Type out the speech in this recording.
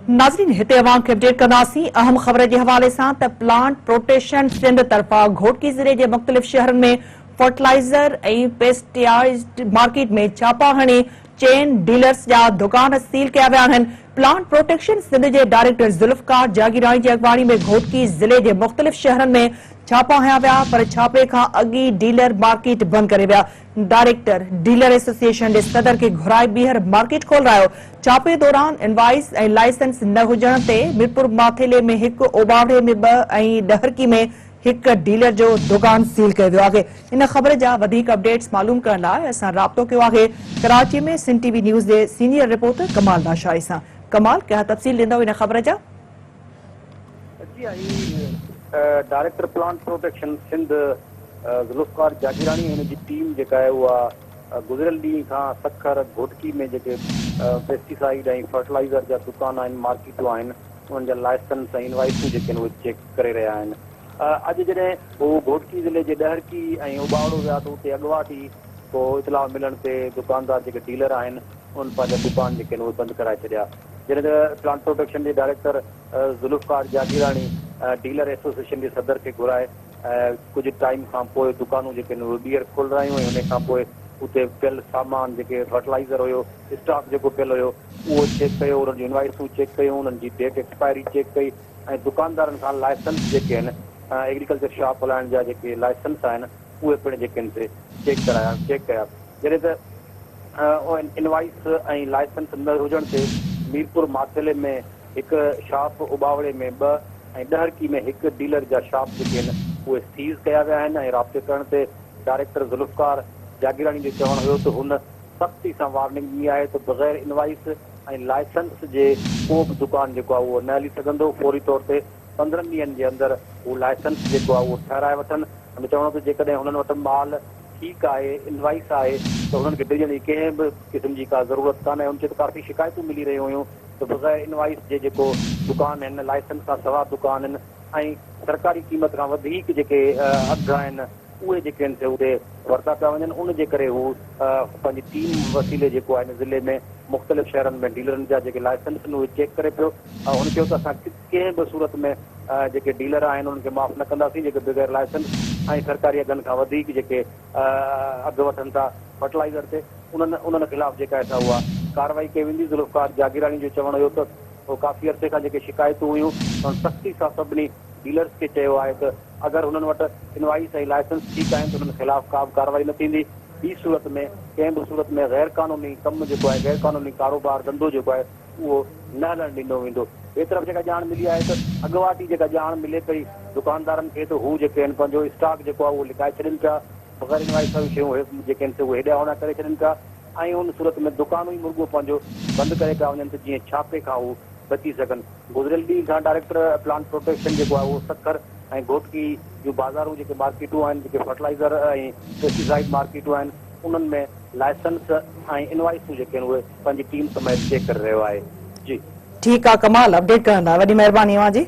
ناظرين هتي اوهان کي اپڊيٽ ڪنداسين اهم خبر جي حوالي سان ته پلانٽ پروٽيڪشن سنڌ طرفان گهوٽڪي ضلعي جي مختلف شهرن ۾ فرٽلائيزر ۽ پيسٽيائيڊ مارڪيٽ ۾ ڇاپا هڻي چئن ڊيلرز جا دڪان سيل ڪيا ويا آهن. پلانٽ پروٽيڪشن سنڌ جي ڊائريڪٽر ذوالفقار جاگيراڻي جي اڳواڻي ۾ گهوٽڪي ضلعي جي مختلف شهرن ۾ ڇاپا هنيا ويا پر ڇاپي کان اڳ ئي ڊيلر مارڪيٽ بند ڪري ويا. ڊائريڪٽر ڊيلر ايسوسيئيشن جي صدر کي گهرائي ٻيهر مارڪيٽ کولرايو. ڇاپي دوران انوائس ۽ لائسنس نه هجڻ تي ميرپور ماٿيلي ۾ هڪ، اوٻاوڙي ۾ ٻه ۽ ڏهرڪي ۾ هڪ ڊيلر جو دڪان سيل ڪيو ويو آهي. ان خبر جا وڌيڪ اپڊيٽس معلوم ڪرڻ لاء اسان رابطو ڪيو آهي ڪراچي ۾ سنڌ ٽي وي نيوز جي سينيئر رپورٽر ڪمال لاشاري سان. ڪمال ڪهڙا تفصيل ڏيندؤ ان خبر جا؟ جي هي director plant protection Sindh Zulfiqar Jagirani ۽ هن جي ٽيم جيڪا آهي اها گذريل ڏينهن کان سکر، گهوٽڪي ۾ جيڪي پيسٽيسائيڊ ۽ فرٽلائيزر جا دڪان آهن، مارڪيٽون آهن انهن جا لائسنس ۽ انوائسون جيڪي آهن اهي چيڪ ڪري رهيا آهن. اڄ جڏهن هو گهوٽڪي ضلعي جي ڏهرڪي ۽ اوٻاوڙو ويا ته اتي اڳواٽ ئي ڪو اطلاع ملڻ تي دڪاندار جيڪي ڊيلر آهن انهن پنهنجا دڪان جيڪي آهن اهي بند ڪرائي ڇڏيا. جڏهن ته پلانٽ پروٽيڪشن جي director Zulfiqar Jagirani dealer association جي صدر کي گهرائي ڪجهه ٽائيم کان پوء دڪانون جيڪي آهن اهي ٻيهر کولرايون ۽ انهي کان پوء اتي پيل سامان جيڪي فرٽلائيزر هيو اسٽاڪ جيڪو پيل هيو اهو چيڪ ڪيو انهن جون انوائسون چيڪ ڪيون انهن جي ڊيٽ ايڪسپائري چيڪ ڪئي ۽ دڪاندارن کان لائسنس جيڪي آهن ايگريڪلچر شاپ هلائڻ جا جيڪي لائسنس آهن اهي پڻ جيڪي آهن سي چيڪ ڪرايا چيڪ ڪيا جڏهن ته انوائس ۽ لائسنس نه هجڻ تي ميرپور ماٿيلي ۾ هڪ شاپ، اوٻاوڙي ۾ ٻه ۽ ڏهرڪي ۾ هڪ ڊيلر جا شاپ جيڪي آهن اهي سيز ڪيا ويا آهن ۽ رابطي ڪرڻ تي ڊائريڪٽر ذوالفقار جاگيراڻي جو چوڻ هيو ته هن سختي سان وارننگ ڏني آهي ته بغير انوائس ۽ لائسنس جي ڪو به دڪان جيڪو آهي اهو نه هلي سگهندو فوري طور تي 15 ڏينهن جي اندر هو لائسنس جيڪو آهي اهو ٺهرائي وٺن هن چوڻ هو ته جيڪڏهن هنن وٽ مال ٺيڪ آهي، انوائس آهي ته هنن کي ڊڄڻ جي ڪنهن به قسم جي ڪا ضرورت ڪانهي. هن چيو ته ڪافي شڪايتون ملي رهيون هيون ته بغير انوائس جي جيڪو دڪان آهن، لائسنس کان سوا دڪان آهن ۽ سرڪاري قيمت کان وڌيڪ جيڪي اگهه آهن اهي جيڪي آهن سي اتي ورتا پيا وڃن ان جي ڪري هو پنهنجي ٽيم وسيلي جيڪو آهي هن ضلعي ۾ مختلف شهرن ۾ ڊيلرن جا جيڪي لائسنس آهن اهي چيڪ ڪري پيو. هن چيو ته اسان ڪنهن به صورت ۾ جيڪي ڊيلر آهن انهن کي معاف نه ڪنداسين جيڪي بغير لائسنس ۽ سرڪاري اگهن کان وڌيڪ جيڪي اگهه وٺن ٿا فرٽلائيزر تي انهن انهن خلاف جيڪا آهي سا اها ڪارروائي ڪئي ويندي ذوالفقار جاگيراڻي جو چوڻ هيو ته ڪافي عرصي کان جيڪي شڪايتون هيون انهن سختي سان سڀني ڊيلرز کي چيو آهي ته اگر هنن وٽ انوائس ۽ لائسنس ٺيڪ آهن ته انهن خلاف ڪا به ڪارروائي نه ٿيندي ٻي صورت ۾ ڪنهن به صورت ۾ غير قانوني ڪم جيڪو آهي غير قانوني ڪاروبار ڌنڌو جيڪو آهي اهو نه هلڻ ڏنو ويندو. ٻئي طرف جيڪا ڄاڻ ملي آهي ته اڳواٽ ئي جيڪا ڄاڻ ملي پئي دڪاندارن کي ته هو جيڪي آهن پنهنجو اسٽاڪ جيڪو آهي اهو لڪائي ڇڏين پيا بغير انوائس واريون شيون جيڪي آهن سي اهي هيڏانهن هوڏانهن ڪري ڇڏين پيا ۽ ان صورت ۾ دڪانون ئي مرڳو پنهنجو بند ڪري پيا وڃن ته جيئن ڇاپي کان هو بچي سگهن. گذريل ڏينهن کان ڊائريڪٽر پلانٽ پروٽيڪشن جيڪو آهي اهو سکر ۽ گهوٽڪي جون بازارون جيڪي مارڪيٽون آهن جيڪي فرٽلائيزر ۽ پيسٽيسائيڊ مارڪيٽون آهن انهن ۾ لائسنس ۽ انوائسون جيڪي آهن اهي پنهنجي ٽيم سميت چيڪ ڪري رهيو آهي جي. ٺيڪ آ ڪمال اپڊيٽ ڪرڻ لاء وڏي مهرباني اوهان جي.